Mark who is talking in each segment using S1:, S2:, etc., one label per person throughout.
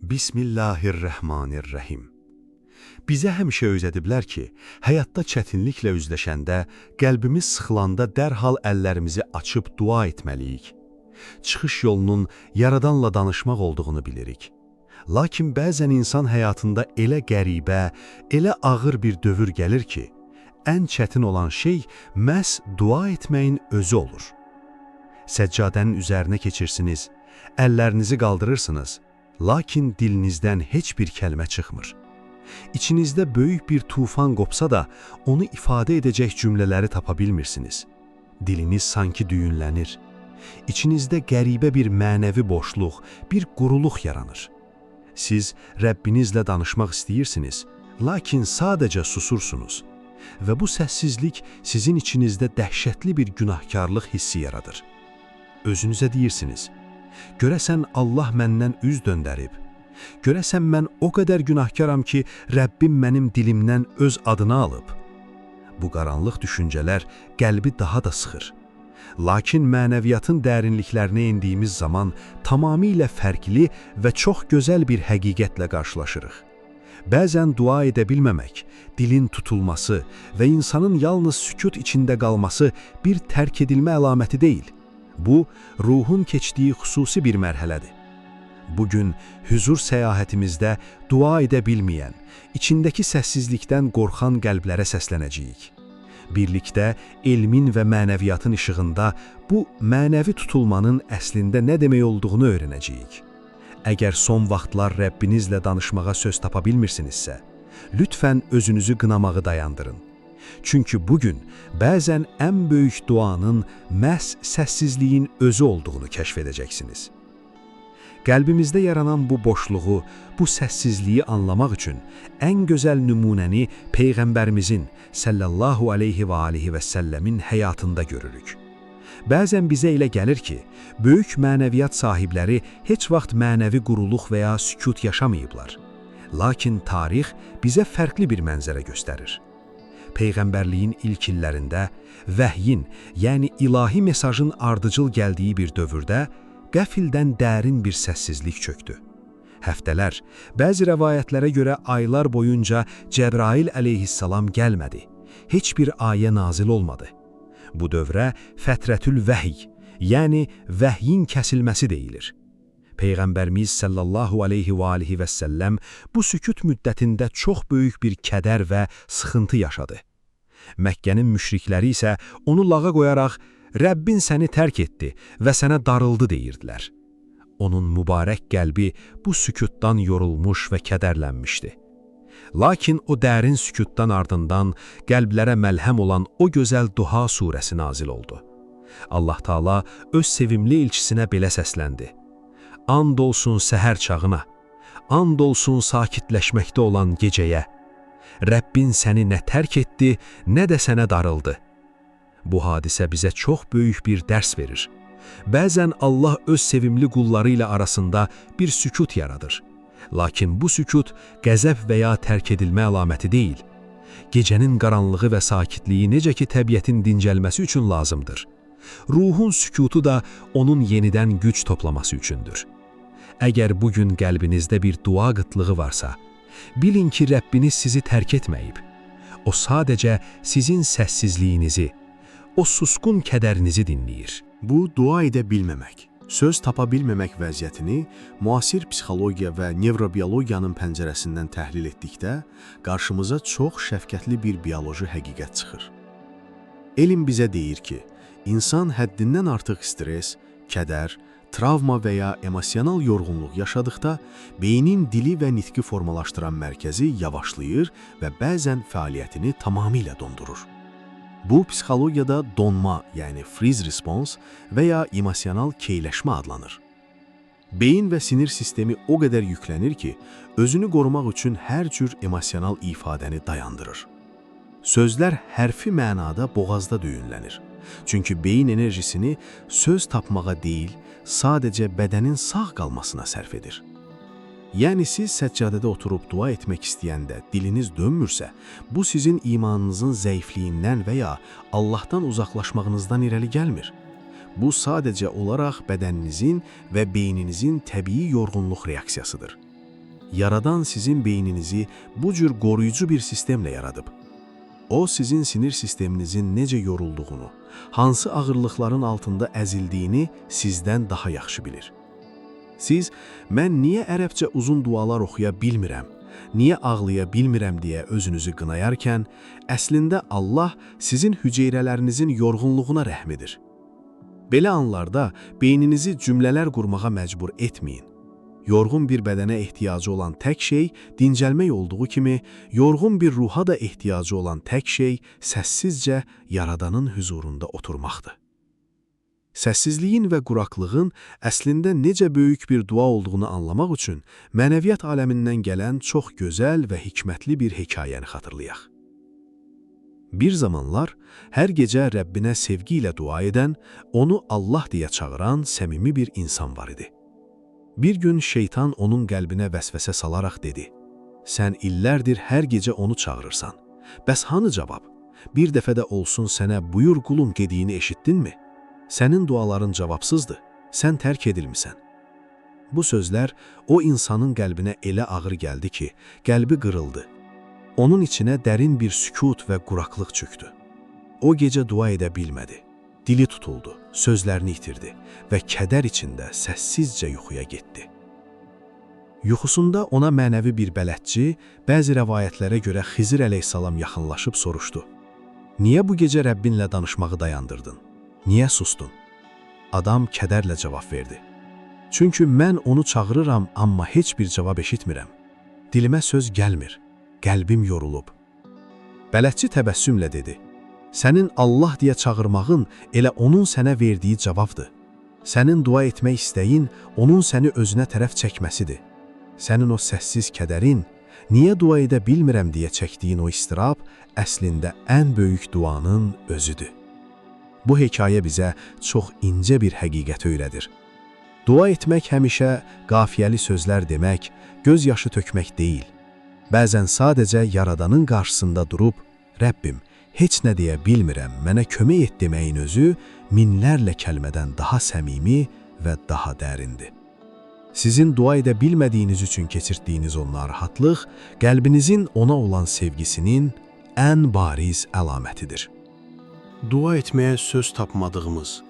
S1: Bismillahirrahmanirrahim. Bizə həmişə öyrədiblər ki, həyatda çətinliklə üzləşəndə, qəlbimiz sıxılanda dərhal əllərimizi açıb dua etməliyik. Çıxış yolunun Yaradanla danışmaq olduğunu bilirik. Lakin bəzən insan həyatında elə qəribə, elə ağır bir dövr gəlir ki, ən çətin olan şey məhz dua etməyin özü olur. Səccadənin üzərinə keçirsiniz, əllərinizi qaldırırsınız, lakin dilinizdən heç bir kəlmə çıxmır. İçinizdə böyük bir tufan qopsa da, onu ifadə edəcək cümlələri tapa bilmirsiniz. Diliniz sanki düyünlənir. İçinizdə qəribə bir mənəvi boşluq, bir quruluq yaranır. Siz Rəbbinizlə danışmaq istəyirsiniz, lakin sadəcə susursunuz. Və bu səssizlik sizin içinizdə dəhşətli bir günahkarlıq hissi yaradır. Özünüzə deyirsiniz: "Görəsən Allah məndən üz döndərib. Görəsən mən o qədər günahkaram ki, Rəbbim mənim dilimdən öz adını alıb." Bu qaranlıq düşüncələr qəlbi daha da sıxır. Lakin mənəviyyatın dərinliklərinə endiyimiz zaman tamamilə fərqli və çox gözəl bir həqiqətlə qarşılaşırıq. Bəzən dua edə bilməmək, dilin tutulması və insanın yalnız sükut içində qalması bir tərk edilmə əlaməti deyil. Bu, ruhun keçdiyi xüsusi bir mərhələdir. Bugün hüzur səyahətimizdə dua edə bilməyən, içindəki səssizlikdən qorxan qəlblərə səslənəcəyik. Birlikdə elmin və mənəviyyatın işığında bu mənəvi tutulmanın əslində nə demək olduğunu öyrənəcəyik. Əgər son vaxtlar Rəbbinizlə danışmağa söz tapa bilmirsinizsə, lütfən özünüzü qınamağı dayandırın. Çünki bugün bəzən ən böyük duanın məhz səssizliyin özü olduğunu kəşf edəcəksiniz. Qəlbimizdə yaranan bu boşluğu, bu səssizliyi anlamaq üçün ən gözəl nümunəni Peyğəmbərimizin sallallahu aleyhi və alihi və səlləmin həyatında görürük. Bəzən bizə elə gəlir ki, böyük mənəviyyat sahibləri heç vaxt mənəvi quruluq və ya sükut yaşamayıblar. Lakin tarix bizə fərqli bir mənzərə göstərir. Peyğəmbərliyin ilk illərində vəhyin, yəni ilahi mesajın ardıcıl gəldiyi bir dövrdə qəfildən dərin bir səssizlik çökdü. Həftələr, bəzi rəvayətlərə görə aylar boyunca Cəbrail əleyhissalam gəlmədi. Heç bir ayə nazil olmadı. Bu dövrə fətrətül vəhiy, yəni vəhyin kəsilməsi deyilir. Peyğəmbərimiz sallallahu aleyhi və alihi və səlləm bu sükut müddətində çox böyük bir kədər və sıxıntı yaşadı. Məkkənin müşrikləri isə onu lağa qoyaraq "Rəbbin səni tərk etdi və sənə darıldı" deyirdilər. Onun mübarək qəlbi bu sükutdan yorulmuş və kədərlənmişdi. Lakin o dərin sükutdan ardından qəlblərə məlhəm olan o gözəl Duha surəsi nazil oldu. Allah Taala öz sevimli elçisinə belə səsləndi: "And olsun səhər çağına, and olsun sakitləşməkdə olan gecəyə. Rəbbin səni nə tərk etdi, nə də sənə darıldı." Bu hadisə bizə çox böyük bir dərs verir. Bəzən Allah öz sevimli qulları ilə arasında bir sükut yaradır. Lakin bu sükut qəzəb və ya tərk edilmə əlaməti deyil. Gecənin qaranlığı və sakitliyi necə ki təbiətin dincəlməsi üçün lazımdır. Ruhun sükutu da onun yenidən güc toplaması üçündür. Əgər bugün qəlbinizdə bir dua qıtlığı varsa, bilin ki Rəbbiniz sizi tərk etməyib. O sadəcə sizin səssizliyinizi, o susqun kədərinizi dinləyir.
S2: Bu, dua edə bilməmək, söz tapa bilməmək vəziyyətini müasir psixologiya və nevrobiologiyanın pəncərəsindən təhlil etdikdə qarşımıza çox şəfqətli bir bioloji həqiqət çıxır. Elm bizə deyir ki, insan həddindən artıq stres, kədər, travma və ya emosional yorğunluq yaşadıqda beynin dili və nitqi formalaşdıran mərkəzi yavaşlayır və bəzən fəaliyyətini tamamilə dondurur. Bu, psixologiyada donma, yəni freeze response və ya emosional keyləşmə adlanır. Beyin və sinir sistemi o qədər yüklənir ki, özünü qorumaq üçün hər cür emosional ifadəni dayandırır. Sözlər hərfi mənada boğazda düyünlənir. Çünki beyin enerjisini söz tapmağa deyil, sadəcə bədənin sağ qalmasına sərf edir. Yəni siz səccadədə oturub dua etmək istəyəndə diliniz dönmürsə, bu sizin imanınızın zəifliyindən və ya Allahdan uzaqlaşmağınızdan irəli gəlmir. Bu sadəcə olaraq bədəninizin və beyninizin təbii yorğunluq reaksiyasıdır. Yaradan sizin beyninizi bu cür qoruyucu bir sistemlə yaradıb. O, sizin sinir sisteminizin necə yorulduğunu, hansı ağırlıqların altında əzildiyini sizdən daha yaxşı bilir. Siz, mən niyə ərəbcə uzun dualar oxuya bilmirəm, niyə ağlaya bilmirəm deyə özünüzü qınayarkən, əslində Allah sizin hüceyrələrinizin yorğunluğuna rəhm edir. Belə anlarda beyninizi cümlələr qurmağa məcbur etməyin. Yorğun bir bədənə ehtiyacı olan tək şey dincəlmək olduğu kimi, yorğun bir ruha da ehtiyacı olan tək şey səssizcə Yaradanın hüzurunda oturmaqdır. Səssizliyin və quraqlığın əslində necə böyük bir dua olduğunu anlamaq üçün mənəviyyat aləmindən gələn çox gözəl və hikmətli bir hekayəni xatırlayaq. Bir zamanlar hər gecə Rəbbinə sevgi ilə dua edən, onu Allah deyə çağıran səmimi bir insan var idi. Bir gün şeytan onun qəlbinə vəsvəsə salaraq dedi: "Sən illərdir hər gecə onu çağırırsan. Bəs hanı cavab? Bir dəfə də olsun sənə buyur qulum dediyini eşitdinmi? Sənin duaların cavabsızdır. Sən tərk edilmisən." Bu sözlər o insanın qəlbinə elə ağır gəldi ki, qəlbi qırıldı. Onun içinə dərin bir sükut və quraqlıq çökdü. O gecə dua edə bilmədi. Dili tutuldu, sözlərini itirdi və kədər içində səssizcə yuxuya getdi. Yuxusunda ona mənəvi bir bələdçi, bəzi rəvayətlərə görə Xizir əleyhissalam yaxınlaşıb soruşdu: "Niyə bu gecə Rəbbinlə danışmağı dayandırdın? Niyə sustun?" Adam kədərlə cavab verdi: "Çünki mən onu çağırıram, amma heç bir cavab eşitmirəm. Dilimə söz gəlmir, qəlbim yorulub." Bələdçi təbəssümlə dedi: "Sənin Allah deyə çağırmağın elə onun sənə verdiyi cavabdır. Sənin dua etmək istəyin onun səni özünə tərəf çəkməsidir. Sənin o səssiz kədərin, niyə dua edə bilmirəm deyə çəkdiyin o istirab əslində ən böyük duanın özüdür." Bu hekayə bizə çox incə bir həqiqət öyrədir. Dua etmək həmişə qafiyəli sözlər demək, göz yaşı tökmək deyil. Bəzən sadəcə Yaradanın qarşısında durub, "Rəbbim, heç nə deyə bilmirəm, mənə kömək et" deməyin özü minlərlə kəlmədən daha səmimi və daha dərindir. Sizin dua edə bilmədiyiniz üçün keçirdiyiniz o narahatlıq, qəlbinizin ona olan sevgisinin ən bariz əlamətidir.
S3: Dua etməyə söz tapmadığımız,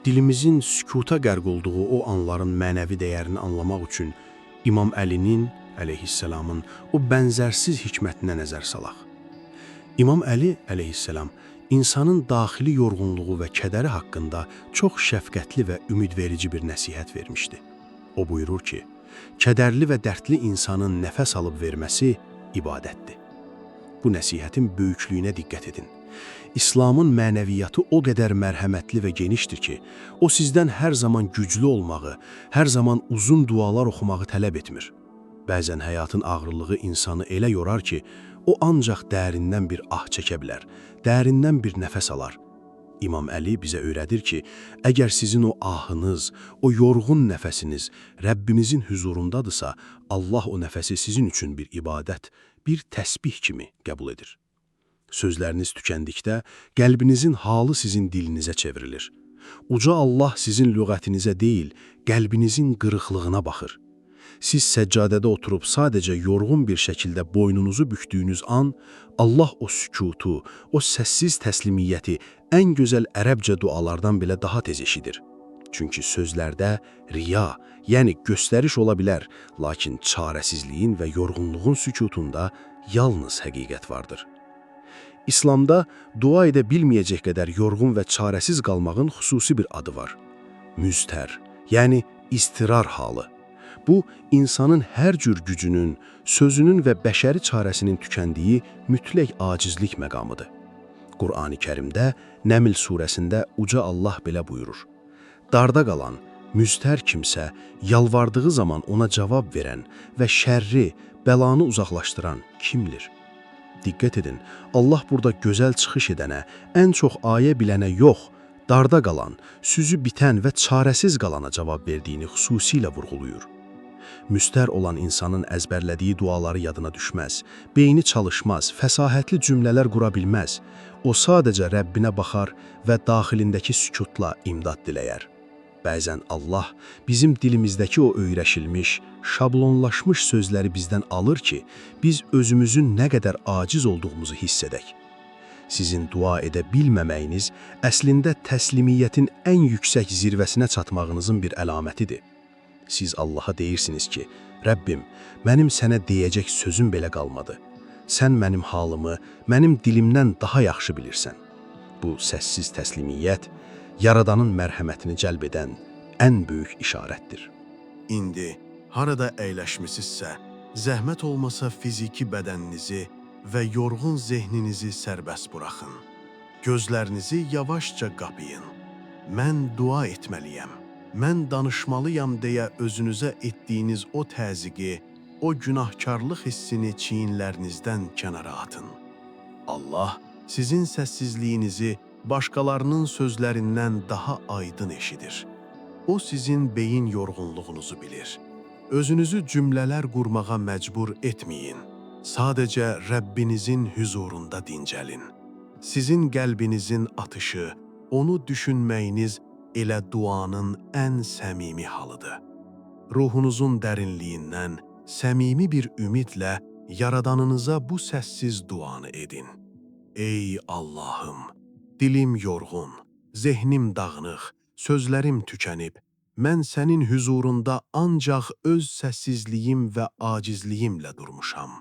S3: dilimizin sükuta qərq olduğu o anların mənəvi dəyərini anlamaq üçün İmam Əlinin əleyhissalamın o bənzərsiz hikmətinə nəzər salaq. İmam Əli əleyhissalam insanın daxili yorğunluğu və kədəri haqqında çox şəfqətli və ümidverici bir nəsihət vermişdi. O buyurur ki, kədərli və dərdli insanın nəfəs alıb verməsi ibadətdir. Bu nəsihətin böyüklüyünə diqqət edin. İslamın mənəviyyatı o qədər mərhəmətli və genişdir ki, o sizdən hər zaman güclü olmağı, hər zaman uzun dualar oxumağı tələb etmir. Bəzən həyatın ağırlığı insanı elə yorar ki, o ancaq dərindən bir ah çəkə bilər, dərindən bir nəfəs alar. İmam Əli bizə öyrədir ki, əgər sizin o ahınız, o yorğun nəfəsiniz Rəbbimizin hüzurundadırsa, Allah o nəfəsi sizin üçün bir ibadət, bir təsbih kimi qəbul edir. Sözləriniz tükəndikdə, qəlbinizin halı sizin dilinizə çevrilir. Uca Allah sizin lüğətinizə deyil, qəlbinizin qırıqlığına baxır. Siz səccadədə oturub sadəcə yorğun bir şəkildə boynunuzu bükdüyünüz an, Allah o sükutu, o səssiz təslimiyyəti ən gözəl ərəbcə dualardan belə daha tez eşidir. Çünki sözlərdə riya, yəni göstəriş ola bilər, lakin çarəsizliyin və yorğunluğun sükutunda yalnız həqiqət vardır. İslamda dua edə bilməyəcək qədər yorğun və çarəsiz qalmağın xüsusi bir adı var. Müztər, yəni istirar halı. Bu, insanın hər cür gücünün, sözünün və bəşəri çarəsinin tükəndiyi mütləq acizlik məqamıdır. Qur'an-ı Kərimdə Nəml surəsində Uca Allah belə buyurur: Darda qalan, müztər kimsə yalvardığı zaman ona cavab verən və şərri, bəlanı uzaqlaşdıran kimdir? Diqqət edin, Allah burada gözəl çıxış edənə, ən çox ayə bilənə yox, darda qalan, süzü bitən və çarəsiz qalana cavab verdiyini xüsusilə vurğuluyur. Müstər olan insanın əzbərlədiyi duaları yadına düşməz, beyni çalışmaz, fəsahətli cümlələr qura bilməz. O sadəcə Rəbbinə baxar və daxilindəki sükutla imdad diləyər. Bəzən Allah bizim dilimizdəki o öyrəşilmiş, şablonlaşmış sözləri bizdən alır ki, biz özümüzün nə qədər aciz olduğumuzu hiss edək. Sizin dua edə bilməməyiniz əslində təslimiyyətin ən yüksək zirvəsinə çatmağınızın bir əlamətidir. Siz Allaha deyirsiniz ki, Rəbbim, mənim sənə deyəcək sözüm belə qalmadı. Sən mənim halımı, mənim dilimdən daha yaxşı bilirsən. Bu səssiz təslimiyyət, Yaradanın mərhəmətini cəlb edən ən böyük işarətdir.
S4: İndi harada əyləşmisinizsə, zəhmət olmasa fiziki bədəninizi və yorğun zehninizi sərbəst buraxın. Gözlərinizi yavaşca qapayın. Mən dua etməliyəm, mən danışmalıyam deyə özünüzə etdiyiniz o təzyiqi, o günahkarlıq hissini çiyinlərinizdən kənara atın. Allah sizin səssizliyinizi başqalarının sözlərindən daha aydın eşidir. O sizin beyin yorğunluğunuzu bilir. Özünüzü cümlələr qurmağa məcbur etməyin. Sadəcə Rəbbinizin huzurunda dincəlin. Sizin qəlbinizin atışı, onu düşünməyiniz elə duanın ən səmimi halıdır. Ruhunuzun dərinliyindən səmimi bir ümidlə Yaradanınıza bu səssiz duanı edin. Ey Allahım! Dilim yorğun, zehnim dağınıq, sözlərim tükənib. Mən sənin huzurunda ancaq öz səssizliyim və acizliyimlə durmuşam.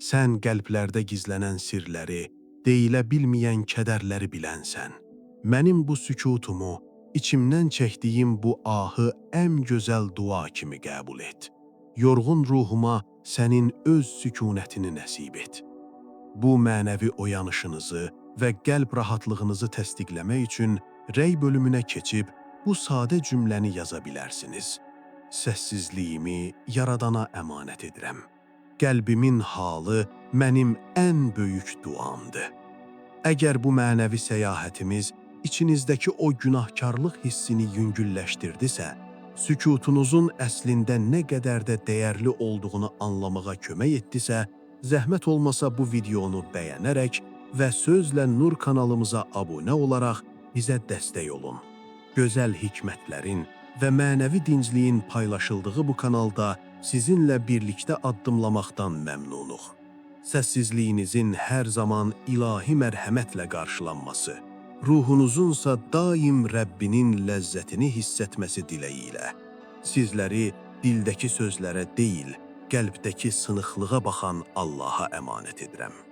S4: Sən qəlblərdə gizlənən sirləri, deyilə bilməyən kədərləri bilənsən. Mənim bu sükutumu, içimdən çəkdiyim bu ahı ən gözəl dua kimi qəbul et. Yorğun ruhuma sənin öz sükunətini nəsib et. Bu mənəvi oyanışınızı və qəlb rahatlığınızı təsdiqləmək üçün rəy bölümünə keçib bu sadə cümləni yaza bilərsiniz. Səssizliyimi Yaradana əmanət edirəm. Qəlbimin halı mənim ən böyük duamdır. Əgər bu mənəvi səyahətimiz içinizdəki o günahkarlıq hissini yüngülləşdirdisə, sükutunuzun əslində nə qədər də dəyərli olduğunu anlamağa kömək etdisə, zəhmət olmasa bu videonu bəyənərək və Sözlə Nur kanalımıza abunə olaraq bizə dəstək olun. Gözəl hikmətlərin və mənəvi dincliyin paylaşıldığı bu kanalda sizinlə birlikdə addımlamaqdan məmnunuq. Səssizliyinizin hər zaman ilahi mərhəmətlə qarşılanması, ruhunuzunsa daim Rəbbinin ləzzətini hiss etməsi diləyi ilə. Sizləri dildəki sözlərə deyil, qəlbdəki sınıqlığa baxan Allaha əmanət edirəm.